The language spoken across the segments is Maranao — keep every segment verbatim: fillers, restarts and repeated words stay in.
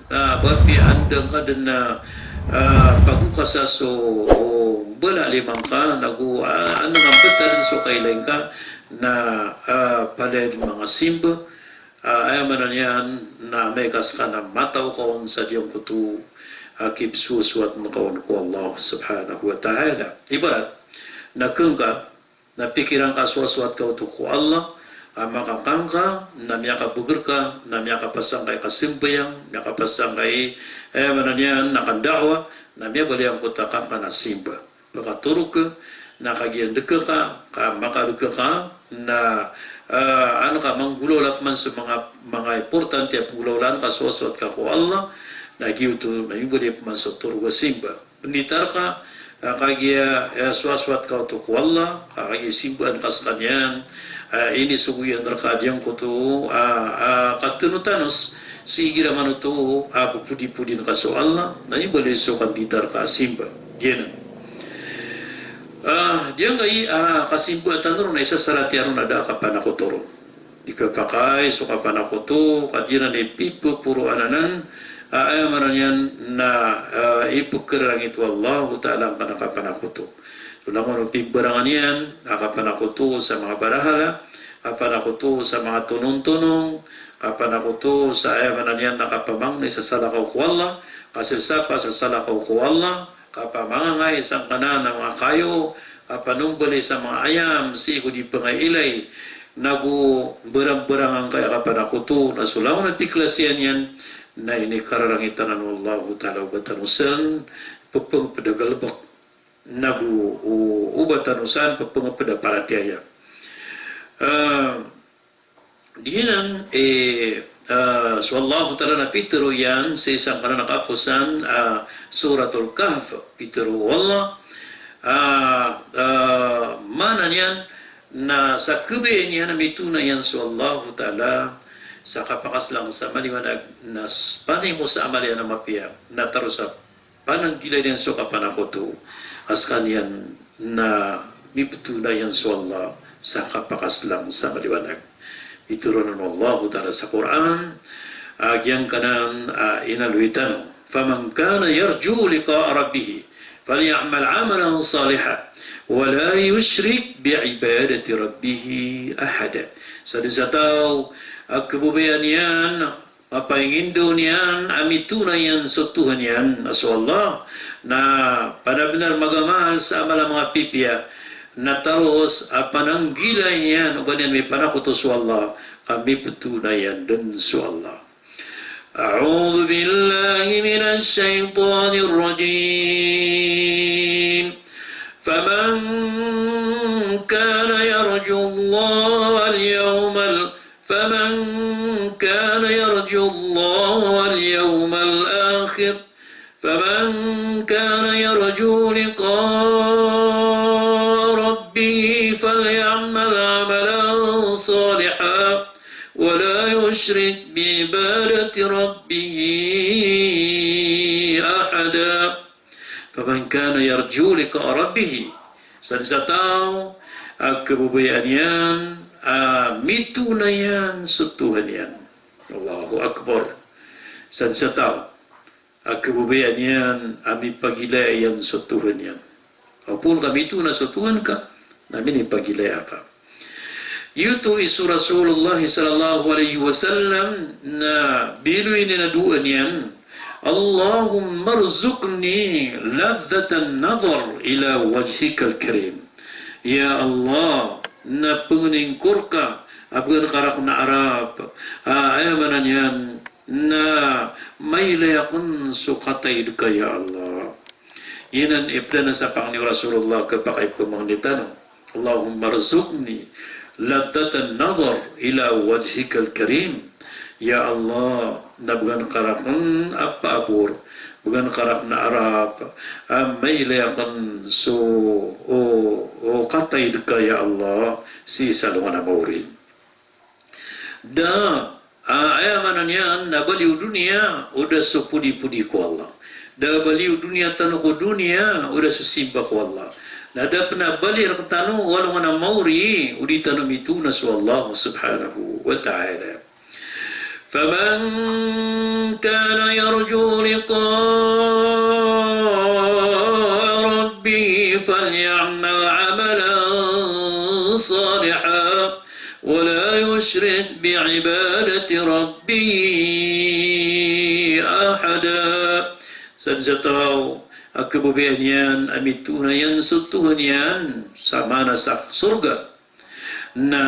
na ba piya anda ngka dn na, ah, pagokasa so, o, mbala a lima ngka, nago, ah, anda ngka mbtad so kailay ngka, na, ah, palaya dn manga simba, ah, aya maana niyan na amay ka ska na mataw ka on sa giyangkoto a kipsowasowat ngka on ko Allah subhanahu wa ta'ala. Ibarat na kangka na pikiran ka a sowasowat ka oto ko Allah, a makakangka na miyakabagr ka, na miyakapasang ka i kasambayang, miyakapasang ka i, eh, maana niyan na kanda'wa, na miyabaloy angkoto a kangka na simba. Pakatorog ka, na kagiya ndka ka, ka makadka ka, na, eh, an ka manggolawla pman so manga, manga importante a pnggolawlaan ka, sowasowat ka ko Allah, na giyoto na miyabaloy pman so torog a simba. Pnditar ka, ah, kagiya, eh, sowasowat ka oto ko Allah, ka kagiya simbaan ka skaniyan, ah, inisogo iyan rka giyangkoto, ah, ah, katanotano sii kiran man oto, ah, pphodiphodi ngka so Allah, na miyabaloy so kanditar ka a simba. Giyanan. Ah, giyangkai, ah, kasimbaan tano ron na isa sa rati ron a da a kapanakoto ron. Di kapakay so kapanakoto, ka giyanan i pipoporoan anan, ah, aya maana niyan na, ah, ipkararangit o Allahu Ta'ala angkanan a kapanakoto. So langon o pimbarangan iyan, ah, kapanakoto sa manga barahala, kapanakoto sa manga tonongtonong, kapanakoto sa aya maana niyan na kapamangni sa salakaw ko Allah, kasilsapa sa salakaw ko Allah, kapamangangay sangkanan a manga kayo, kapanombalay sa manga ayam sii ko di pngailay, nago mbarangbarang angkaya kapanakoto, na so langon a piklasiyan iyan, na inikararangit anan o Allahu Ta'ala o ba tano san ppngpda galbk, nago o, o ba tano san ppngpda paratiyaya. Ah, Giyanan, eh, ah, so Allahu Ta'ala na pitharo iyan sii sangkanan a kaposan, ah, Suratul Kahf, pitharo o Allah, ah, ah, maana niyan na sa khabayaan iyan a mitona iyan so Allahu Ta'ala sa kapakaslang sa maliwanag, na s-, panimo sa amal iyan a mapiya, na taro sa pananggilai niyan so kapanakoto a skaniyan na miptona iyan so Allah sa kapakaslang sa maliwanag. Pitharo anan o Allahu Ta'ala sa Qur'an, a giyangkanan a inaloy tano, "Faman kana yarju liqa'a rabbih falya'mal 'amalan salihan wa la yushrik bi'ibadati rabbih ahada." Sadn sa taw a khababayaan iyan a paingindaw niyan a mitona iyan so Tohan iyan a so Allah, na panabenar magamal sa amal a manga pipiya, na taros a pananggilai niyan o ba niyan mipanakoto so Allah, ka miptona iyan dn so Allah. أعوذ بالله من الشيطان الرجيم. فمن كان يرجو الله اليوم ال-، فمن كان يرجو الله واليوم الآخر، فمن كان يرجو لقاء ربه فليعمل عملا صالحا ولا يشرك بعبادة ربه أحدا. Faman kana yarju liqa'a rabbih. Sadn sa taw a khababayaan iyan a mitona iyan so Tohan iyan. Allahu Akbar. Sadn sa taw a khababayaan iyan a mipagilaya iyan so Tohan iyan. Opama ka mitona so Tohan ka, na minipagilaya ka. Giyoto i so Rasulullah sallallahu alaihi wasallam na biloy niyan a doa niyan, "Allahumma rzuqni ladhdhatan nadhar ila wajhikal karim." Ya Allah, na pangnin ko rka a bgan ka rakn a arap a, aya maana niyan na mailay akn so kataid ka, ya Allah. Giyanan i pd anan sa pangni o Rasulullah, kapakay pmangni tano. Allahumma rzuqni ladhdhatan nadhar ila wajhikal karim. Ya Allah, na bgan ka rakn a paabor, bgan ka rakn a arap a mailay akn so, o, o kataid ka, ya Allah, sii sa alongan a maori. Da, a, aya maana niyan na bali o doniya o da so podipodi ko Allah. Da bali o doniya tano ko doniya o da so simba ko Allah. Na da pn a bali rktano o alongan a maori o di tano mitona so Allah subhanahu wa ta'ala. فمن كان يرجو لقاء ربه فليعمل عملا صالحا ولا يشرك بعبادة ربه أحدا. Sadn sa taw a kababayaan iyan a mitoona iyan so Tohan iyan sa maana sa sorga, na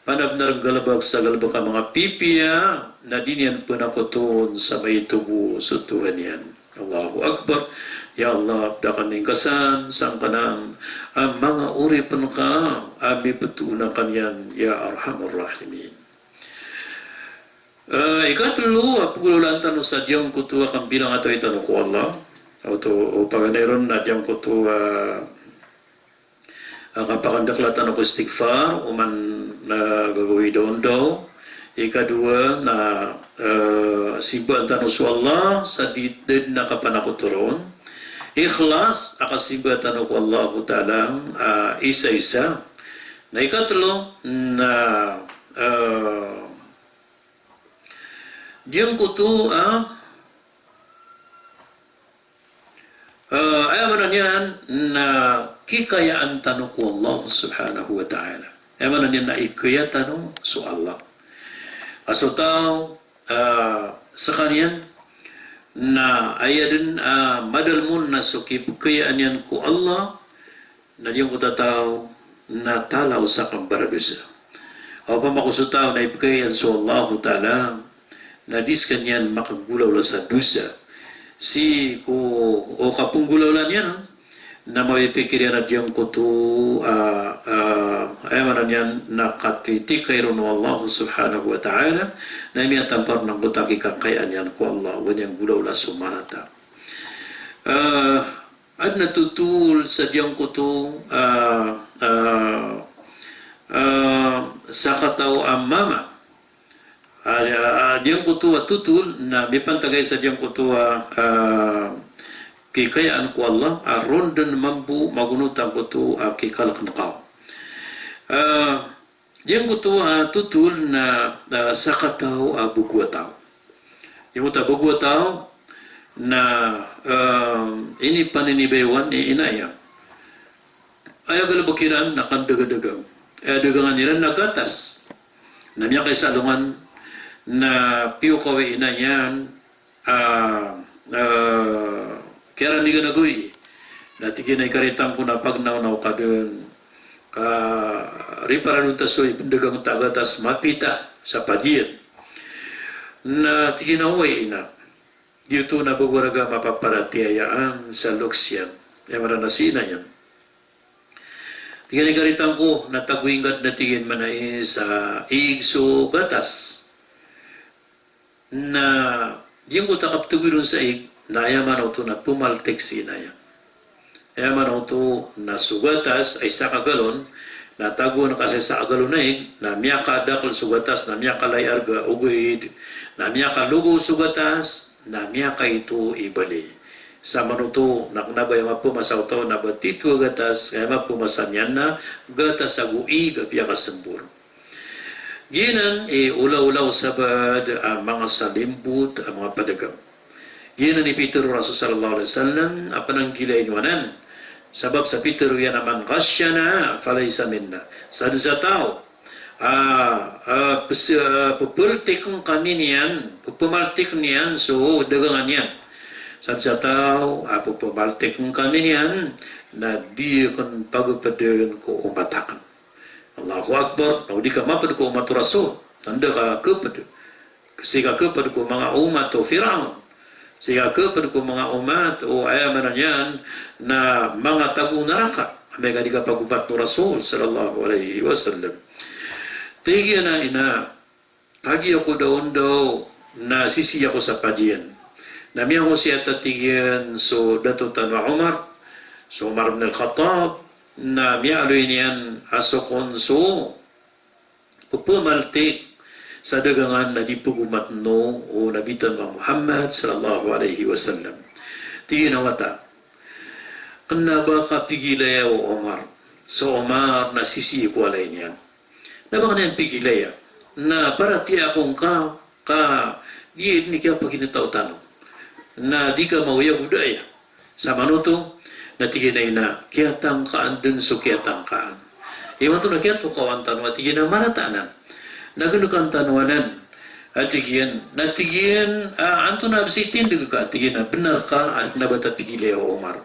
panabnar nggalbk sa galbk a manga pipiya, na di niyan pnakoton sa maito bo so Tohan iyan. Allahu Akbar. Ya Allah, pd akn ingkasan sangkanan a manga oripn ka a miptoon akn iyan, ya Arhamar Rahimin. Eh, ikatlo a pgolawlaan tano sa giyangkoto a kambilangatawi tano ko Allah, oto, o paganay ron na giyangkoto a, a kapakandakla tano ko istighfar oman na gagawii daondaw. Ikadowa na, eh, simbaan tano so Allah sa di, da dn a kapanakoto ron. Ikhlas a kasimba tano ko Allahu Ta'ala, ah, isa-isa. Na ikatlo na, eh, giyangkoto a, eh, aya maana niyan na kikayaan tano ko Allah Subhanahu wa Ta'ala. Aya maana niyan na ikaya tano so Allah. Ka so taw, ah, skaniyan na aya dn a madalm on na so kipkayaan iyan ko Allah, na giyangkoto a taw na talaw sa kambaradosa. Opama ko so taw na ipkaya iyan so Allahu Ta'ala, na di skaniyan makagolawla sa dosa. Sii ko o kaponggolawla niyan, na mapipikir iyan a giyangkoto, ah, ah, aya maana niyan na katitikay ron o Allah Subhanahu wa Ta'ala, na miyatampar na giyangkoto a kikakayaan iyan ko Allah, o ba niyan golawla so marata. Ah, Adn a totol sa giyangkoto, ah, ah, ah, sakataw a mama. Ah, ah, giyangkoto a totol na mipantagay sa giyangkoto a, ah, kikayaan ko Allah, a ron dn mambo magonot angkoto a kikalkn ka. Ah, Giyangkoto a totol na, ah, sakataw a bago a taw. Giyangkoto a bago a taw na, ah, inipaninibaywan i ina iyan. Aya galbk iran na kandagadagang. Aya dagangan iran na gatas. Na miyakaisa a alongan na piyokaw i ina iyan, ah, ah, kiyaran iyan a gawii. Na tig iyan a ikaritang ko na pagnaw na o kadn ka riparadon ta so ipndagang ta a gatas mapita sa padiyan. Na tig iyan a oway ina, giyoto na bago a raga mapaparatiyayaan sa loks iyan. Aya maana na si ina iyan. Tig iyan a ikaritang ko na tagoing ka dn a tig iyan manay sa ig so gatas. Na giyangkoto a kaptagoi ron sa ig, na aya maana oto na pmaltik si ina iyan. Aya maana oto na so gatas a isa ka galon, na tagoan ka sa isa ka galon a ig, na miyakadakl so gatas, na miyakalay arga, ogaid na miyakalogaw so gatas, na miyakaito i bali. Sa maana oto na kna ba aya mapmasa o taw na ba tito a gatas, aya mapmasa niyan na gatas ago ig a piyakasmbor. Giyanan i olaola o sabaad a manga salimbot a manga padagang. Giyanan i pitharo o Rasul sallallahu alaihi wasallam a pnanggilai niyo anan. Sabap sa pitharo iyan a, "Man ghashana falaysa minna." Sadn sa taw a, a, pes-, a, pphaltikn kami niyan, pphamaltikn iyan so dagangan iyan. Sadn sa taw a pphamaltikn kami niyan, na di akn pagpdn ko omat akn. Allahu Akbar. Na o di ka mapd ko omat o Rasul, na anda ka khapd? Sii ka khapd ko manga omat o Firaun. Sii ka khapd ko manga omat o, aya maana niyan na manga tago naraka. Amay ka di ka pagomat o Rasul sallallahu alaihi wasallam. Tig iyan a ina, kagiya ko daondaw na sisii ako sa padiyan. Na miyaosiyat a tig iyan so dato tano a Umar, so Umar bin Al-Khattab, na miyaaloy niyan a so kon so pphamaltik sa dagangan na di pagomatn o Nabi tano a Muhammad sallallahu alaihi wasallam. Tig iyan a wata, kna ba ka pigilaya o Umar. So Umar na sisii ko walay niyan. Na ba kna iyan pigilaya? Na paratiyaya ako ngka Ka giya dn i kiyapaginetaw tano. Na di ka maoyag o daya. Sa manoto, na tig iyan a ina, kiyatangkaan dn so kiyatangkaan. Imanto na kiyatokawan tano a tig iyan a marata anan. Na gnkan tano anan. A tig iyan, na tig iyan, a, antonaa bs i tindg ka, a tig iyan a bnar ka, a kna ba ta pigilaya o Omar.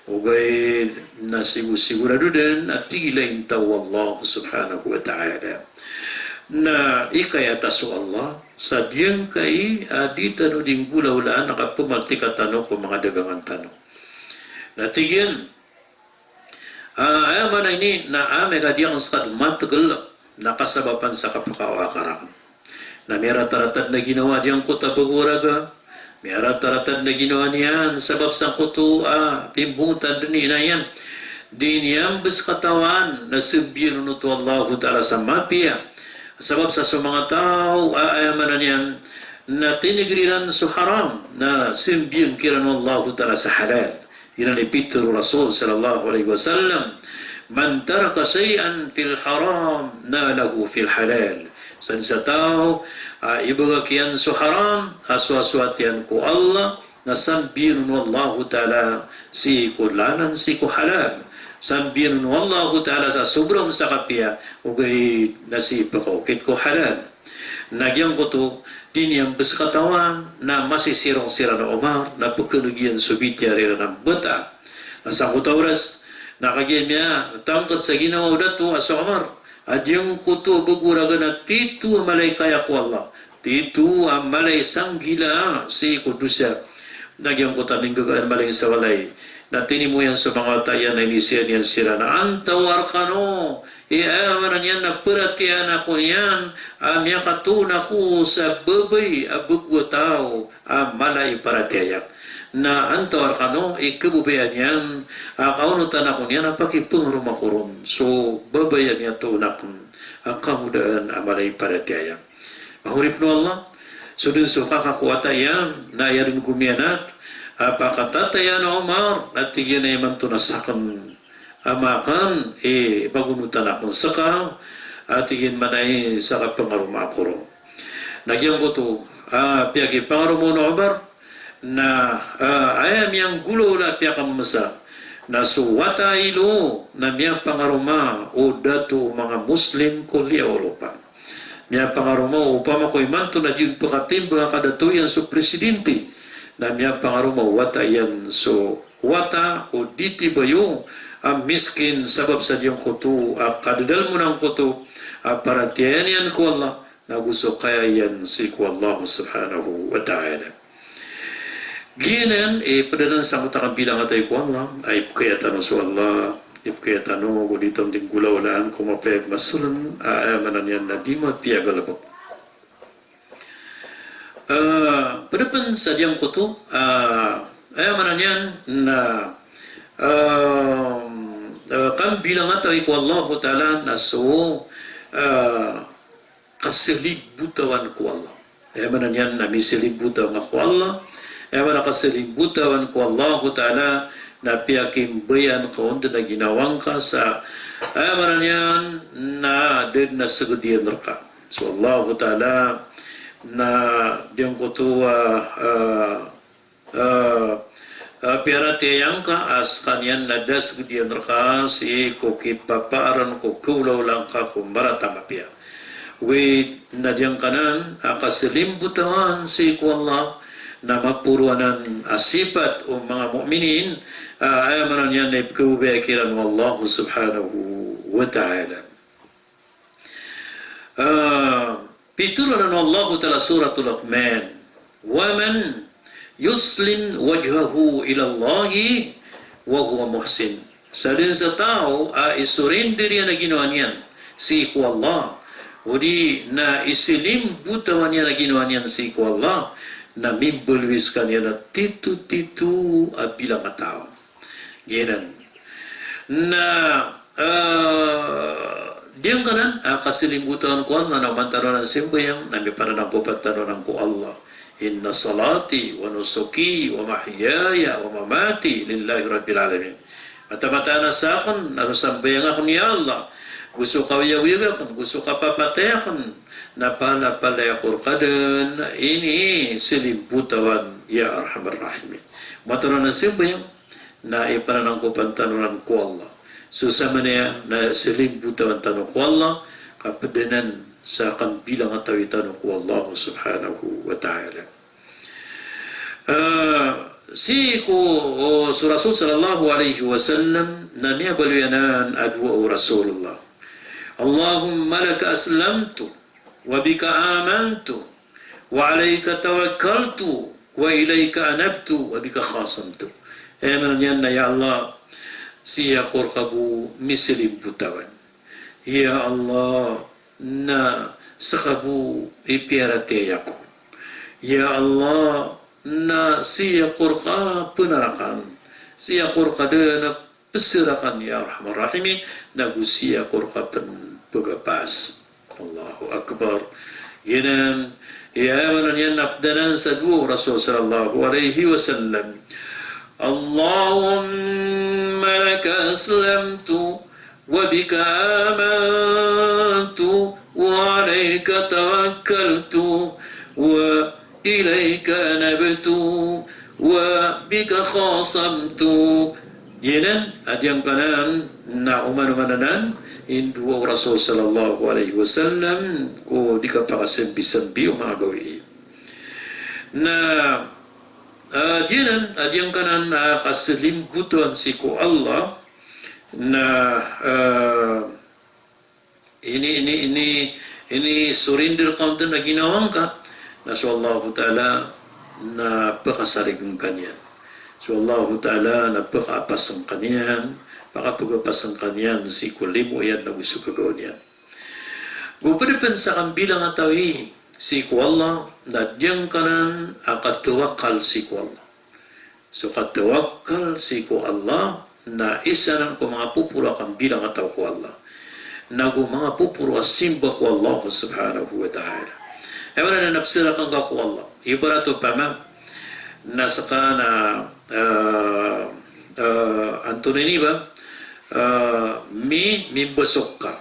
Ogaid na sigo-, sigurado dn a pigilain ta o Allah subhanahu wa ta'ala. Na ikayatas o Allah sa giyangkai a di tano di nggolawlaan a kapmaltika tano ko manga dagangan tano. Na tig iyan, a, aya maana ini na amay ka di akn ska dn matgl na kasabapan sa kapakaoakar akn. Na miyaratarata dn a ginawa giyangkoto a bago a raga, miyaratarata dn a ginawa niyan sabap sangkoto a pimbongotan dn i ina iyan. Di niyan bs katawan na sambiyan on oto o Allahu Ta'ala sa mapiya. Sabap sa so manga taw a, aya maana niyan, na tinigr iran so haram, na sambiyan kiran o Allahu Ta'ala sa halal. Giyanan i pitharo o Rasul sallallahu alaihi wasallam, "Man taraka shay'an fil haram, nalahu fil halal." Sadn sa taw a ibagak iyan so haram a soasoat iyan ko Allah, na sambiyan on o Allahu Ta'ala sii ko lalan sii ko halal. Sambiyan on o Allahu Ta'ala sa sobra on sa kapiya, ogaid na sii pkaokit ko halal. Na giyangkoto, di niyan bs katawan, na masisirong siran o Omar, na pkhalg iyan so bitiyara iran a mbata. Na sangkoto a oras, na kagiya miyatangkd sa ginawa o dato a so Omar, a giyangkoto a bago a raga na tito a mala i kaya ko Allah, tito a mala i sanggila sii ko dosa. Na giyangkoto a minggagaan mala i sa walay, na tinimo iyan so manga wata iyan na inizaan iyan siran a antawaa rkano i, aya maana niyan na paratiyayaan ako niyan a miyakatoon ako sa babay a bago a taw a mala i paratiyaya. Na antawaa rkano i kababayaan iyan a kaonotan ako niyan a pakipangaroma ko ron so babay a miyatoon akn a kangodaan a mala i paratiyaya. Manga oripn o Allah, so dn so kaka ko wata iyan, na aya dn ko miyanat a pakatatayaan o Omar, na tig iyan a imanto na sakn a makan i pagonotan akn ska, a tig iyan, maana i sa kapangaroma ako ron. Na giyangkoto a piyakipangaroma o Omar, na, a, aya miyanggolawla a piyakammsa na so wata a ilo na miyapangaroma o dato o manga Muslim ko liyawaw o lopa. Miyapangaroma o, opama ko imanto na di on pkatimbang a kadato iyan so presidente, na miyapangaroma o wata iyan so wata o di tibayo a miskin sabap sa giyangkoto a kadadalm on angkoto a paratiyaya niyan ko Allah, na go so kaya iyan sii ko Allah subhanahu wa ta'ala. Giyanan i pd anan sangkoto a kambilangatawi ko Allah, a ipkaya tano so Allah, ipkaya tano go di tano di nggolawlaan ko mapiya a masoln, a, aya maana niyan na di mapiya a galbk. A, pd pn sa giyangkoto, a, aya maana niyan na, a, a, kambilangatawi ko Allahu Ta'ala na so, a, kaslimbotawan ko Allah. Aya maana niyan na mislimbotawan ka ko Allah. Aya maana kaslimbotawan ko Allahu Ta'ala na piyakimbayaan ka on dn a ginawa ngka sa, aya maana niyan na da dn a sgd iyan rka. So Allahu Ta'ala na giyangkoto a, a, a, a, piyaratiyaya ngka a skaniyan na da sgd iyan rka sii ko kipapaarn ko kawlawla ngka ko marata a mapiya. Oway, na giyangkanan a kaslimbotawan sii ko Allah na maporo anan a sipat o manga mu'minin, a, aya maana niyan na ipkababaya kiran o Allah subhanahu wa ta'ala. A, pitharo anan o Allahu Ta'ala Suratul Luqman, "Wa man yuslim wajhahu ilallahi wa huwa muhsin." Sadn sa taw a isurinder iyan a ginawa niyan sii ko Allah, odi na islimbotawan iyan a ginawa niyan sii ko Allah, na mimbaloy skaniyan a tito-tito a bilang a taw. Giyanan. Na, a, giyangkanan a kaslimbotawan ko Allah na oman tano anan sambayang, na miyapananangkopan tano anan ko Allah. "Inna salati wa nusuki wa mahyaya wa mamati lillahi rabbil alamin." Mataan-mataan a sakn na so sambayang akn, ya Allah, go so kaoyagoyag akn, go so kapapatay akn, na palapalaya ko rka dn ini slimbotawan, ya Arhamar Rahimin. Matoran a sambayang, na ipananangkopan tano ran ko Allah. So samanaya na slimbotawan tano ko Allah, ka pd anan sa kambilangatawi tano ko Allah Subhanahu wa Ta'ala. Ah, sii ko, o, so Rasul sallallahu alaihi wasallam, na miyabaloy anan a dowa o Rasulullah. Allahumma laka aslamtu, wa bika amantu, wa alaika tawakkaltu, wa ilaika anabtu, wa bika khasamtu. Aya maana niyan na, ya Allah, sii ko rka bo mislimbotawan. Ya Allah, na ska bo i piyaratiyaya ko. Ya Allah, na sii ko rka pnarakan. Sii ko rka dn psrakan, ya Arhamar Rahimin, nago sii ko rka pn pgapas. Allahu Akbar. Giyanan, aya maana niyan na pd anan sa dowa o Rasul sallallahu alaihi wasallam. Allahumma laka aslamtu, wa bika amantu, wa alaika tawakkaltu, wa ilaika anabtu, wa bika khasamtu. Giyanan, a giyangkanan na oman-oman anan i ndowa o Rasul sallallahu alaihi wasallam ko di kapakasambisambi o manga gawii. Na, ah, giyanan, a giyangkanan a kaslimbotawan sii ko Allah, na, ah, ini, ini, ini, ini-surrender ka on dn a ginawa ngka, na so Allahu Ta'ala na pkasarign ka niyan. So Allahu Ta'ala na pkaapas ngka niyan, pakapgapas ngka niyan sii ko limo iyan nago so kagaw niyan. Go pd pn sa kambilangatawi sii ko Allah, na giyangkanan a katawakkal sii ko Allah. So katawakkal sii ko Allah na isa anan ko manga poporo a kambilangataw ko Allah, nago manga poporo a simba ko Allah Subhanahu wa Ta'ala. Aya maana na psrakan ka ko Allah. Ibarat opama na ska na, ah, ah, antonaa ini ba, ah, mi, mimbasok ka.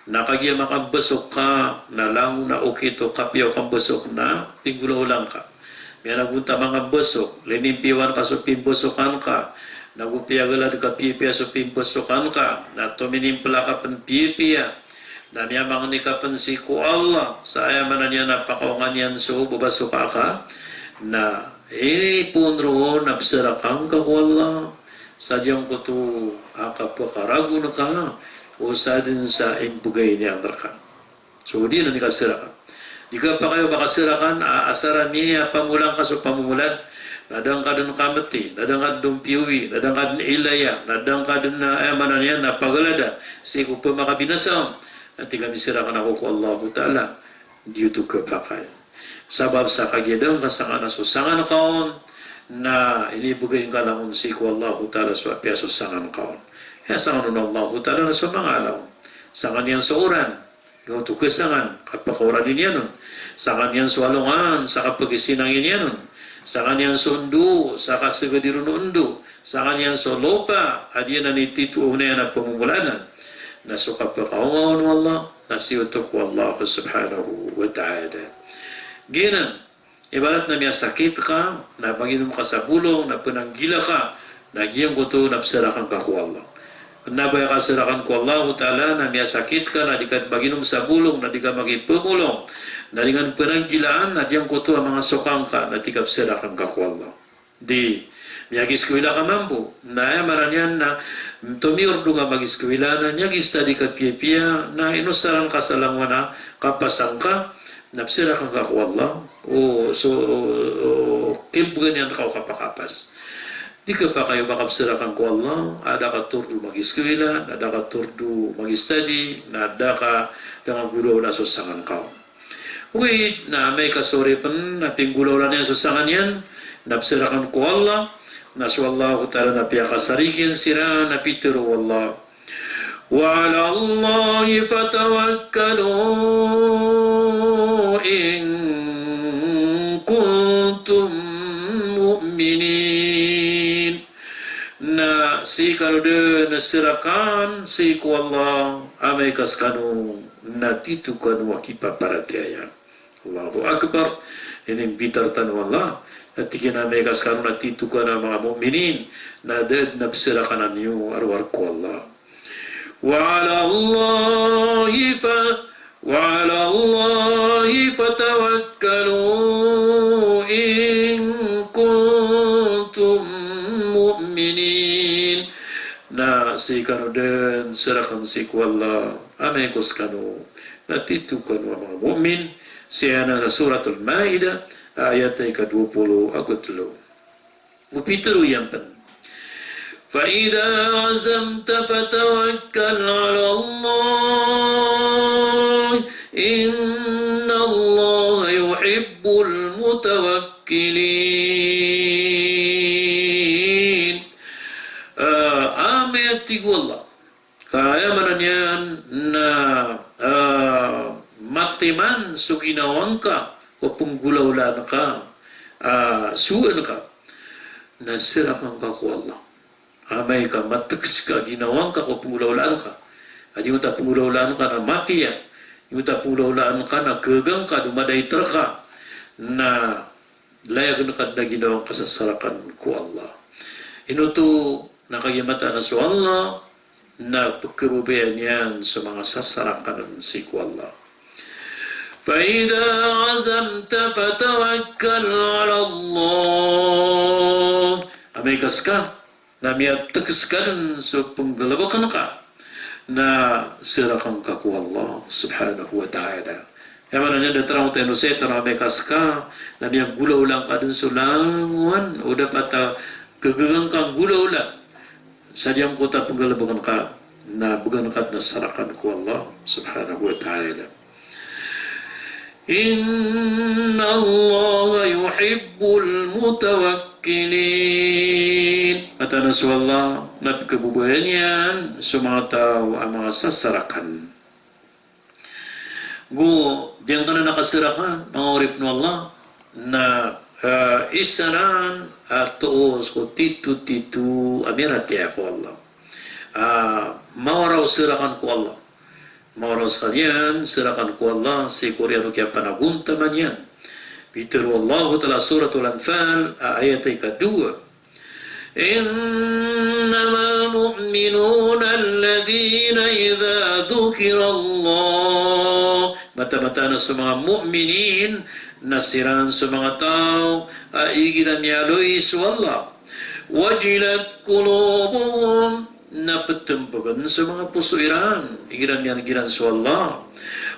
Na kagiya makambasok ka, na langon a okit o kapiya o kambasok na pinggolawla ngka. Miyanagonta makambasok, linimpiyawan ka so pimbasokan ka, nago piyagalad ka piyapiya so pimbasokan ka, na tominimpla ka pn piyapiya, na miyamangni ka pn sii ko Allah, sa aya maana niyan na pakaongan iyan so babasoka ka, na inipoon roo na psrakan ka ko Allah, sa giyangkoto a kapakaragon ka, o sadn sa imbgay niyan rka. So di anan i kasrakan. Di kapakay o ba kasrakan, a, asar a miyapamola ngka so pamomolad, na da ngka dn kamti, na da ngka dn piyowi, na da ngka dn ilaya, na da ngka dn, a, aya maana niyan na pagalada sii ko pmakabinasa on. Na tig ka misrakan ako ko Allahu Ta'ala, di oto kapakay. Sabap sa kagiya da ngka sangana so sangan ka on, na inibgay ngka langon sii ko Allahu Ta'ala so apiya so sangan ka on. Aya sangan on o Allahu Ta'ala na so manga ala on. Sangan iyan so oran, giyoto kasangan, kapakaorani niyan on. Sangan iyan so alongan, sa kapagisinangi niyan on. Sangan iyan so ndo, sa kasgadi ron o ndo. Sangan iyan so lopa, a di anan i titho anan a pamomolaanan. Na so kapakaonga on o Allah, na sii oto ko Allah Subhanahu wa Ta'ala. Giyanan, ibarat na miyasakit ka, na maginom ka sa bolong, na pnanggila ka, na giyangkoto na psrakan ka ko Allah. Na ba aya kasrakan ko Allahu Ta'ala, na miyasakit ka, na di ka maginom sa bolong, na di ka makipmolong, na di ngka pnanggilaan, na giyangkoto a manga soka ngka, na di ka psrakan ka ko Allah. Di, miyagiskawila ka mambo. Na aya maana niyan na tomiyordo ka magiskawila, na miyagistadi ka piyapiya, na inosaran ka sa langon a kapasang ka, na psrakan ka ko Allah, o so, o, o, kimbgan iyan rka o kapakapas. Di kapakay o ba kapsrakan ko Allah, a da ka tordo magiskawila, na da ka tordo magistadi, na da ka, da ngka golawla so sangan ka on. Ogaid na amay ka so oripn na pinggolawlaan iyan so sangan iyan, na psrakan ko Allah, na so Allahu Ta'ala na piyakasarigan siran, na pitharo o Allah, "Wa 'ala Allahi fatawakkalu in kuntum mu'minin." Na sii kano dn srakan sii ko Allah amay ka skano na tito kano a kipaparatiyaya. Allahu Akbar. Inimbitar tano o Allah. Na tig iyan a amay ka skano na tito kano a manga mu'minin, na da dn a psarakanan iyo a rowar ko Allah. Wa 'ala Allahi fa-, wa 'ala Allahi fatawakkalu in kuntum mu'minin. Na sii kano dn sarakan sii ko Allah amay ko skano na tito kano a manga mu'min. Sii anan sa Suratul Ma'idah, ayat a ika dowa polo ago tlo. Go pitharo iyan pn: Fa idha azamta fatawakkal 'ala Allah, inna Allaha yuhibbul mutawakkilin. Ah, amay a tig o Allah, ka aya maana niyan na, ah, matiman so ginawa ngka ko pnggolawlaan ka, ah, sowaan ka, na sarakan ka ko Allah. Amay ka matks ka ginawa ngka ko pnggolawlaan ka, a giyoto a pnggolawlaan ka na mapiya, giyoto a pnggolawlaan ka na gaga ngka, domadait rka, na layagn ka dn a ginawa ngka sa sarakan ko Allah. Ino oto? Na kagiya mataan a so Allah na pkhababayaan iyan so manga sasarakanan sii ko Allah. Fa idha azamta fatawakkal 'ala Allah. Amay ka ska na miyatks ka dn so pnggalbkn ka, na sarakan ka ko Allah subhanahu wa ta'ala. Aya maana niyan, da tharoon tano sii tano amay ka ska na miyagolawla ngka dn so langowan o dapat a kagaga ngka nggolawla sa giyangkoto a pnggalbkn ka, na bgan ka dn a sarakan ko Allah subhanahu wa ta'ala. Inna Allaha yuhibbul mutawakkilin. Mataan a so Allah na pkhababayaan iyan so manga taw a manga sasarakan. Go giyangkanan a kasarakan, manga oripn o Allah, na, eh, isa ran a toos ko tito-tito a miyaratiyaya ko Allah. Ah, mawaraw sarakan ko Allah. Mawaraw skaniyan sarakan ko Allah sii ko oriyan o kiyapanagontaman iyan. Pitharo o Allahu Ta'ala, Suratul Anfal, a ayat a ika dowa: Innamal mu'minuna alladhina idha dhukirallah. Mataan, mataan a so manga mu'minin na siran so manga taw a igira miyaaloy so Allah, wajilat qulubuhum, na ptmbgn so manga poso iran igira miyaaloy kiran so Allah.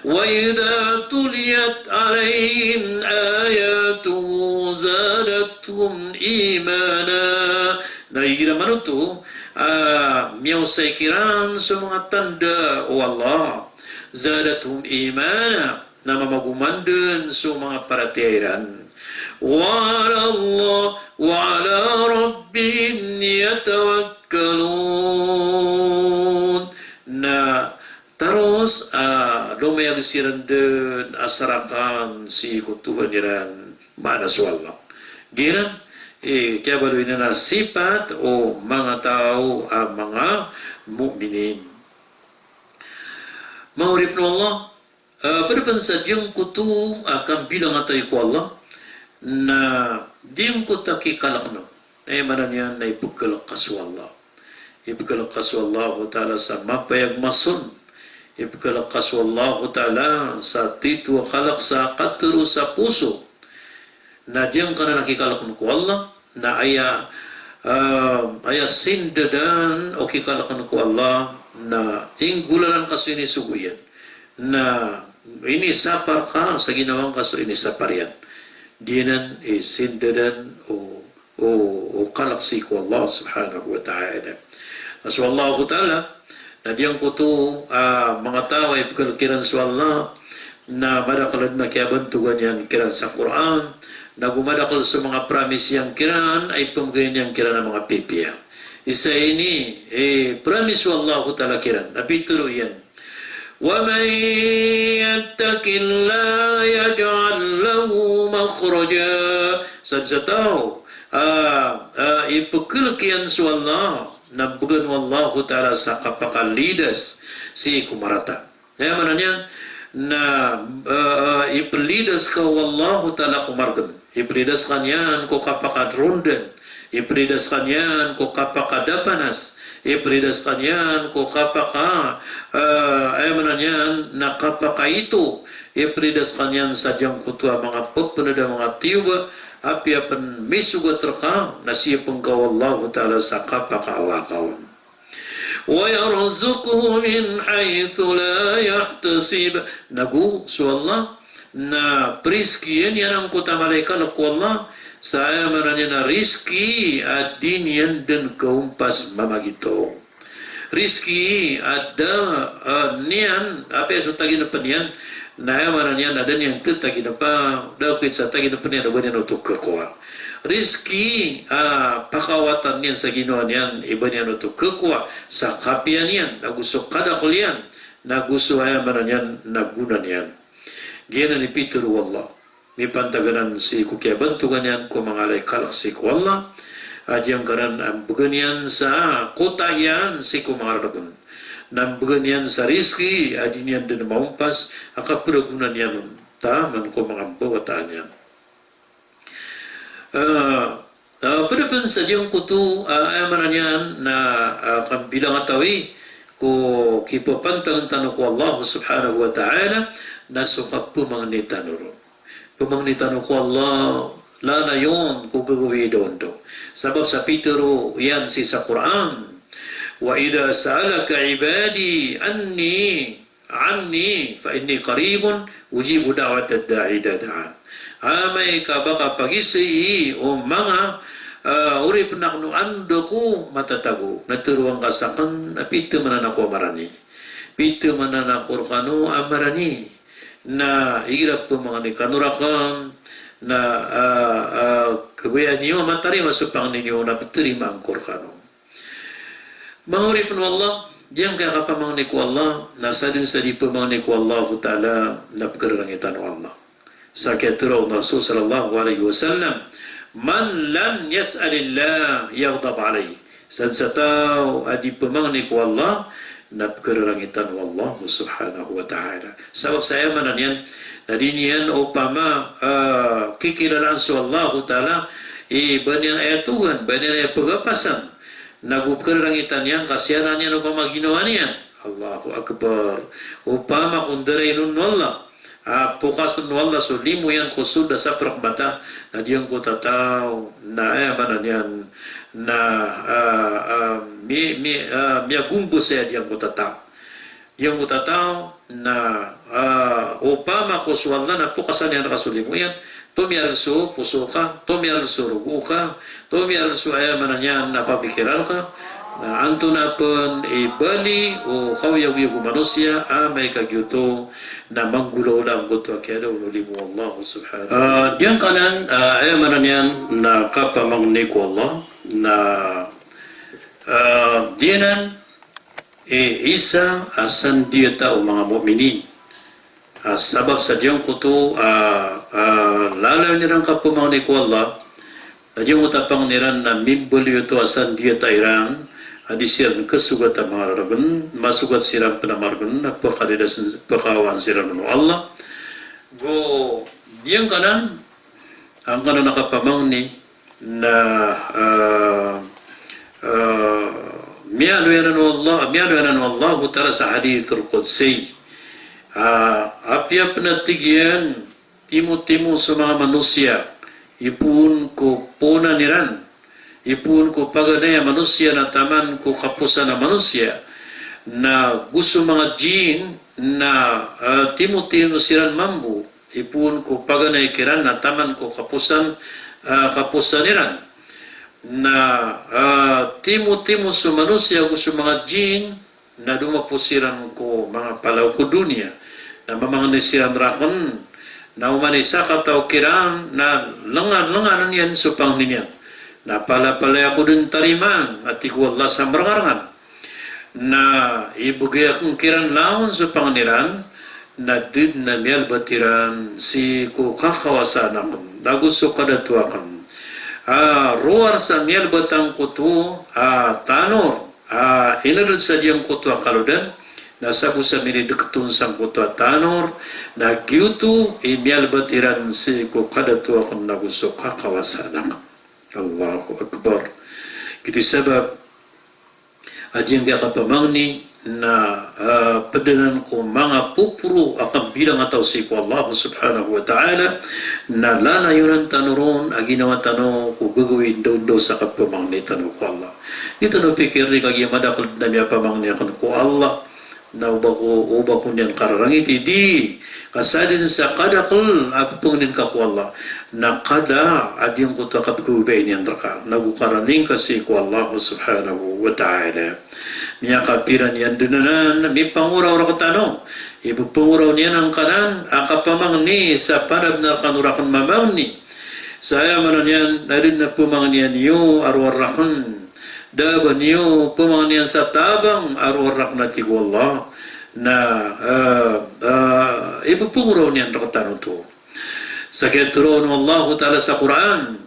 Wa idha tuliyat 'alayhim ayatuhu zadathum imana. Na igira man oto a miyaosay kiran so manga tanda o Allah, zadathum imana, na mamagoman dn so manga paratiyaya iran. Wa 'ala Allah, wa 'ala rabbihim yatawakkalun. Na taros a lomayag siran dn a sarakan sii ko Tuhan iran, maana so Allah. Giyanan i kiyabaloy niyan a sipat o manga taw a manga mu'minin. Manga oripn o Allah, ah, pd pn sa giyangkoto a kambilangatawi ko Allah, na giyangkoto a kikalkn on, na aya maana niyan na ipkhalk ka so Allah. Ipkhalk ka so Allahu Ta'ala sa mapayag mason. Ipkhalk ka so Allahu Ta'ala sa tito a kalk sa katharo sa poso. Na giyangkanan a kikalkn ko Allah, na aya, ah, aya sindadan o kikalkn ko Allah, na inggolalan ka so inisogo iyan, na inisapar ka sa ginawa ngka so inisapar iyan. Giyanan i sindadan o, o, o kalk sii ko Allah subhanahu wa ta'ala. Na so Allahu Ta'ala, na giyangkoto a manga taw a ipkhalk kiran so Allah, na madakl dn a kiyabantogan iyan kiran sa Qur'an, na go madakl so manga promise iyan kiran a ipmbgay niyan kiran a manga pipiya. Isa ini i promise o Allahu Ta'ala kiran, na pitharo iyan: Wa man yattaqillaha yaj'al lahu makhraja. Sadn sa taw a, a, ipkhalk iyan so Allah, na bgan o Allahu Ta'ala sa kapakalidas sii ko marata. Aya maana niyan na, eh, eh, iprida ska o Allahu Ta'ala ko margn. Iprida skaniyan ko kapakarondan. Iprida skaniyan ko kapakadapanas. Iprida skaniyan ko kapaka, eh, aya maana niyan na kapakaito. Iprida skaniyan sa giyangkoto a manga pphanad a manga tiyoba, apiya pn misogat rka na siyapn ka o Allahu Ta'ala sa kapakaawaa ka on. Wa yarzuqhu min haythu la yahtasib. Nago so Allah na priskiyan iyan angkoto a mala i kalk o Allah sa aya maana niyan na rizki a di niyan dn kaompas mamagito. Rizki a da, ah, niyan, apiya so taginpn iyan, na aya maana niyan na da niyan tataginpa, da okt sa taginpn iyan, da ba niyan oto khakowa. Rizki a, ah, pakaawatan iyan sa ginawa niyan, i ba niyan oto khakowa sa kapiya niyan, nago so kadakl iyan, nago so aya maana niyan na gona niyan. Giyanan i pitharo o Allah. Mipantag anan sii ko kiyabantogan iyan ko manga mala i kalk sii ko Allah, a giyangkanan a mbgan iyan sa kota iyan sii ko manga rargn. Na mbgan iyan sa rizki a di niyan dn maompas a kapragona niyan on taman ko manga mbawataan iyan. Ah, ah, pd pn sa giyangkoto, ah, aya maana niyan na, ah, kambilangatawi ko kipapantagn tano ko Allah subhanahu wa ta'ala na so kapamangni tano ron. Pamangni tano ko Allah, lalayon ko gagawii daondaw. Sabap sa pitharo iyan sii sa Qur'an, "Wa idha sa'alaka ibadi anni, anni, fa inni qaribun, ujibu da'watad da'i idha da'an." Amay ka ba ka pagizai o manga, ah, oripn akn o anda ko matatago, na tharoang ka sakn a pithamanan ako a marani. Pithamanan ako rkano a marani. Na igira pamangni kano rakn, na, ah, ah, kabayaan iyo a matarima so pangni niyo na ptarimaan ko rkano. Manga oripn o Allah, giyangkaya kapamangni ko Allah, na sadn sa di pamangni ko Allahu Ta'ala, na pkhararangitan o Allah. Sa kiyatharo o Rasul sallallahu alaihi wasallam, "Man lam yas'alillah yaghdab alayh." Sadn sa taw a di pamangni ko Allah, na pkhararangitan o Allah subhanahu wa ta'ala. Sabap sa aya maana niyan, na di niyan opama, ah, kikilalaan so Allahu Ta'ala, i ba niyan aya togan, ba niyan aya pagapasan, nago pkhararangitan iyan ka siyanan iyan opama ginawa niyan. Allahu Akbar. Opama ko ndarain on o Allah, ah, pokasn o Allah so limo iyan ko sold a saprak mata, na giyangkoto a taw na aya maana niyan na, ah, ah, mi, mi, ah, miyagombos aya giyangkoto a taw. Giyangkoto a taw na, ah, opama ko so Allah na pokasan iyan rka so limo iyan, tomiyarg so poso ka, tomiyarg so rogo ka, tomiyarg so aya maana niyan na pamikiran ka, na antonaa pn i bali o kaoyagoyag o manosiya, amay ka giyoto na manggolawla angkoto a kiyadaon o limo o Allah subhanahu. Ah, giyangkanan, ah, aya maana niyan na kapamangni ko Allah, na, ah, giyanan i Isa a sandiyata o manga mu'minin. Ah, sabap sa giyangkoto a, ah, lalayon iran kapamangni ko Allah, na giyangkoto a pangni ran na mimbaloy oto a sandiyata iran a di siran kasogat a manga rargn, masogat siran pn a margn, na pkadadasan, pkaawaan siran o Allah. Go giyangkanan, angkanan a kapamangni na, ah, ah, miyaaloy anan o Allah, miyaaloy anan o Allahu Ta'ala sa hadithul qudsi. Ah, apiya pn a tig iyan, timotimo so manga manosiya, ipoon ko poonan iran, ipoon ko paganay a manosiya na taman ko kaposan a manosiya, na go so manga jinn na, ah, timotimo siran mambo, ipoon ko paganay kiran na taman ko kaposan, ah, kaposan iran. Na, ah, timotimo so manosiya ago so manga jinn, na domapo siran ko manga palaw ko doniya. Na mamangni siran rakn, na oman i sakataw kiran, na lngan, lnganan iyan so pangni niyan. Na palapalaya ko dn tarimaan, a tig o Allah sa mrngarngan. Na ibgay akn kiran langon so pangni ran, na da dn a miyalbat iran sii ko kakawasaan akn, nago so kadato akn. Ah, rowar sa miyalbat angkoto a tanor, ah, inadn sa giyangkoto a kalodan, Na sa bo sa minideketon sangkoto a tanor, na giyoto i miyalbat iran sii ko kadato aken ago so kakawasaan aken. Allahu Akbar. Giyoto i sabap a giyangkaya kapamangni na, ah, ped anan ko manga poporo a kambilangataw sii ko Allah Subhanahu wa Ta'ala, na lalayonan tano ron a ginawa tano ko gagawii ndaondaw sa kapamangni tano ko Allah. Di tano pikirn i kagiya madakel den a miyapamangni aken ko Allah, na o ba ko, o ba ko niyan kararangiti, di, ka sadn sa kadakel a pepangnin ka ko Allah, na kada a giyangkoto a kapkhababayai niyan reka, nago karani ngka sii ko Allah Subhanahu wa Ta'ala. Miyakapira niyan den anan a mipangoraw rektano, ipepangoraw niyan angkanan a kapamangni sa panabnar kano raken mamangni. Sa aya maana niyan na den a pemangnian iyo a rowar raken. Da a ba niyo pemangnian sa tabang a rowar raken, a tig o Allah. Na, eh, eh, ipepangoraw niyan rektano oto. Sa kiyatharoa o Allahu Ta'ala sa Qur'an,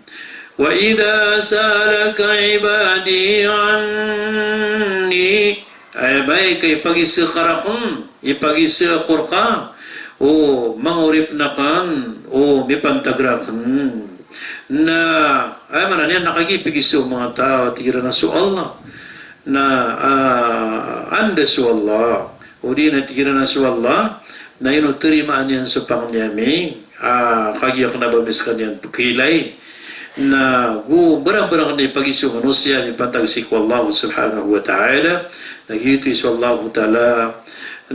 "Wa idha sa'alaka ibadi anni," aya maana ka ipagisa ka raken, ipagisa ko reka o manga oripen aken o mipantag raken. Na, aya maana niyan na kagiya ipagisa o manga taw, tig iran a so Allah. Na, ah, anda so Allah? O di na tig iran a so Allah, na ino tarimaan iyan so pangni ami, ah, kagiya kena ba mi sekaniyan pekhailay. Na go mbarangbarang a ipagisa o manosiya a mipantag sii ko Allah Subhanahu wa Ta'ala, na giyoto i so Allahu Ta'ala,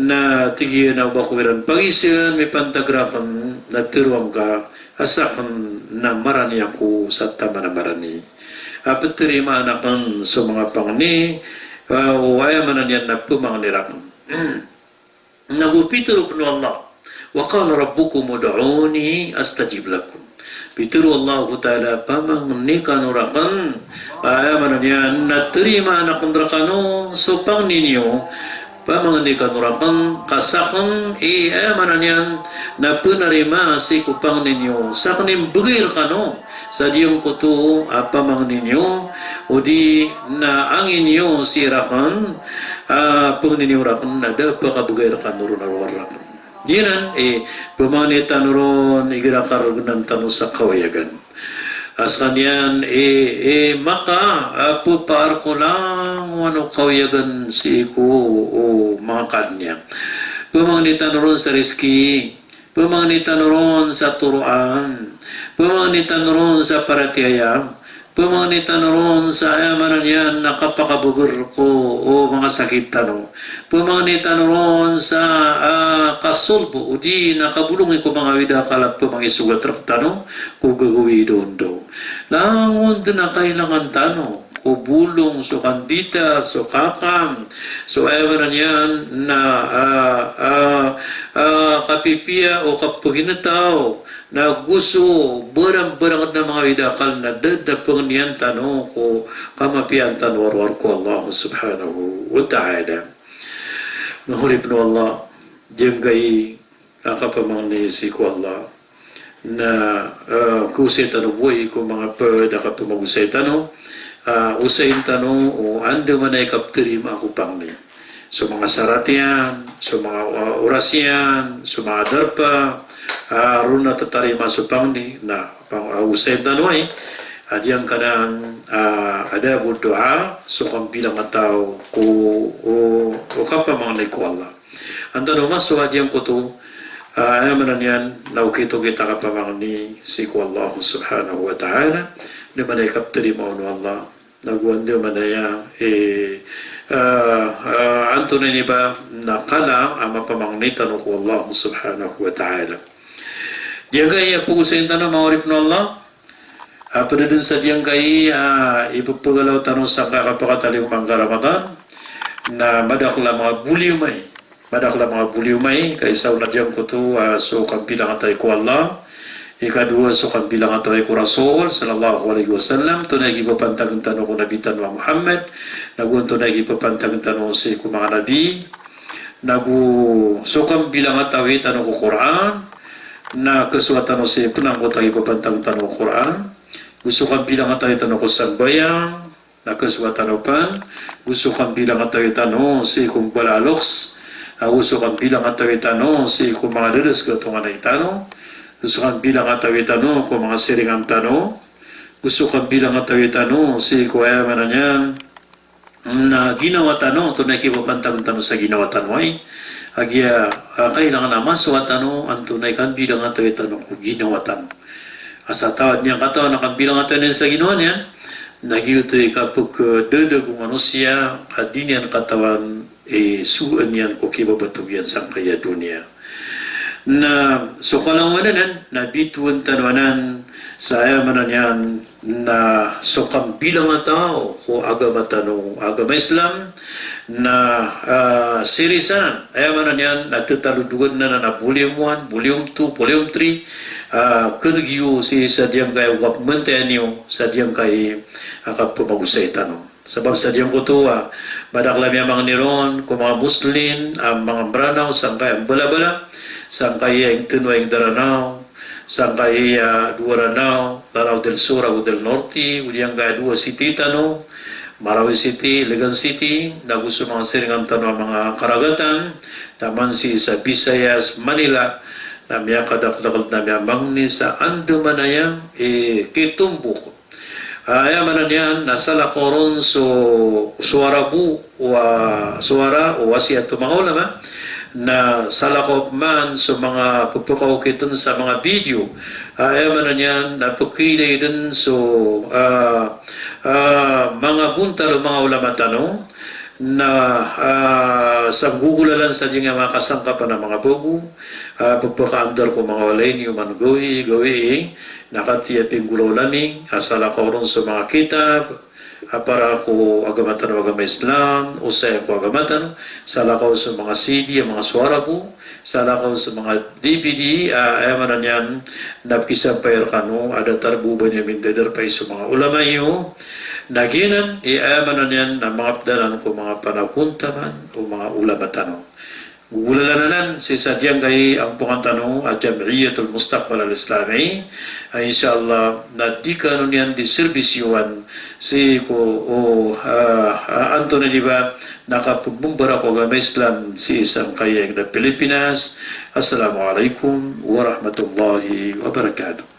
na tig iyan a o ba ko iran pagisan mipantag raken, na tharoa ngka a saken na marani ako sa taman a marani. A petarimaan aken so manga pangni, ah, o aya maana niyan na pemangni raken. Nago pitharo pen o Allah, "Wa qala rabbukum ud'uni astajib lakum." Pitharo o Allahu Ta'ala, pamangni kano raken, aya maana niyan na tarimaan aken rekano so pangni niyo, pamangni kano raken, ka saken i, aya maana niyan na penarima sii ko pangni niyo, saken i mbegay rekano sa giyangkoto a pamangni niyo, o di na angin iyo sii raken, a pangni niyo raken, na da a pakabegay rekano ron a rowar raken. Giyanan i pemangni tano ron igira karegenan tano sa kawayagan. A sekaniyan i, i maka, a, pepaar ko langowan o kawayagan sii ko, o, manga kaadn iyan. Pemangni tano ron sa rizki, pemangni tano ron sa toroan, pemangni tano ron sa paratiyaya, pemangni tano ron sa, aya maana niyan na kapakabeger ko, o, manga sakit tano, pemangni tano ron sa, ah, kasolbo, o di na kabolongi ko manga awid a akal a pemangisogat rektano ko gagawii dondo. Langon den a kailangan tano, ko bolong, so kandita, so kakam, so, aya maana niyan na, ah, ah, ah, kapipiya o kapeginetaw, na go so barangbarang a manga awid a akal na da den a pangnian tano ko kamapiyaan tano a rowar ko Allah Subhanahu wa Ta'ala. Manga oripen o Allah, giyangkai a kapamangni sii ko Allah na, eh, kaosay tano bo i ko manga ped a kapamagosay tano, ah, osayin tano o andamanaya i kaptarimaa ko pangni. So manga sarat iyan, so manga, ah, oras iyan, so manga darpa, ah, ron a tatarimaa so pangni, na pang, ah, osayin tano ai, ah, giyangkanan, ah, adab o doa, so kambilangataw ko, o, o kapamangni ko Allah. An tano masowa giyangkoto, ah, aya maana niyan na okit-okit a kapamangni sii ko Allah Subhanahu wa Ta'ala, andamanaya i kaptarimaa on o Allah, nago andamanaya i, ah, ah, antonaa ini ba na kala a mapamangni tano ko Allah Subhanahu wa Ta'ala. Giyangkai a pagosayin tano, manga oripen o Allah, a ped den sa giyangkai a ipepegalaw tano sangkai a kapakataliyo mangga Ramadan, na madakel a manga boliyoma i, madakel a manga boliyoma i, ka isa on na giyangkoto a so kambilangatawi ko Allah, ikadowa so kambilangatawi ko Rasul sallallahu alaihi wasallam, antonaa i kipepantagen tano ko Nabi tano a Muhammad, nago antonaa i kipepantagen tano sii ko manga nabi, nago so kambilangatawi tano ko Qur'an, na kasowa tano sii pen angkoto a kipepantagen tano ko Qur'an, go so kambilangatawi tano ko sambayang, na kasowa tano pen, go so kambilangatawi tano sii ko mbala a loks, Ago so kambilangatawi tano sii ko manga dadasgatonganay tano, go so kambilangatawi tano ko manga siringan tano, go so kambilangatawi tano sii ko, aya maana niyan, na ginawa tano, antonaa i kipapantag tano sa ginawa tano, ay. Agiya, ah, kailangan a masowa tano antonaa i kambilangatawi tano ko ginawa tano. Asa taw a di niyan katawan a kambilangatawi niyan sa ginawa niyan, na giyoto i kapekdadago o manosiya a di niyan katawan i sogoan iyan ko kibabatog iyan sangkai a doniya. Na so kalangowan anan, na bitowan tano anan sa, aya maana niyan, na so kambilangataw ko agama tano, agama Islam, na, ah, series anan, aya maana niyan, na tetalodogan anan a volume one, volume two, volume three, ah, keneg iyo sii sa giyangkai a kapemantaya niyo, sa giyangkai a kapemagosay tano. Sabap sa giyangkoto a madakel a miyamangni ron ko manga Muslim a manga Mranaw sangkai a mbalabala, sangkai a ingteno a ingdaranaw, sangkai a dowa Ranaw, Lanao del Sur ago del Norte, o giyangkai a dowa city tano, Marawi City, Iligan City, nago so manga siringan tano a manga karagatan, taman sii sa Visayas, Manila, na miyakadakeldakel na miyamangni sa andamanaya i kitombok. Ah, aya maana niyan na salakaw ron so sowara bo, wa, sowara o wasiyat o manga ulama, na salakaw man so manga pepekaokit on sa manga video. Ah, aya maana niyan na pekeilay den so, ah, ah, manga bontal o manga ulama tano, na, ah, sa gogolalan sa giyangkai a manga kasangkapan a manga bago, ah, pepekaandar ko manga walay niyo man gawii, gawii, na katiya pinggolawla mi, ah, salakaw ron so manga kitab, ah, para ko agama tano a agama Islam, osaya ko agama tano, salakaw so manga C D a manga sowara bo, salakaw so manga D V D, ah, aya maana niyan na pekisampay rekano a datar bo o ba niyan mindadarpa i so manga ulama iyo, na giyanan i aya maana niyan na manga ped anan ko manga panagontaman o manga ulama tano. Gogolalan anan sii sa giyangkai a ompongan tano a Jam'iyatul Mustaqbal Al-Islami, ah, insha Allah, na di kano niyan di serbisyowan sii ko, o, ah, ah, antonaa i di ba, na kapembembara ko agama Islam sii sangkai a inged a Pilipinas. Assalamu alaikum warahmatullahi wabarakatuh.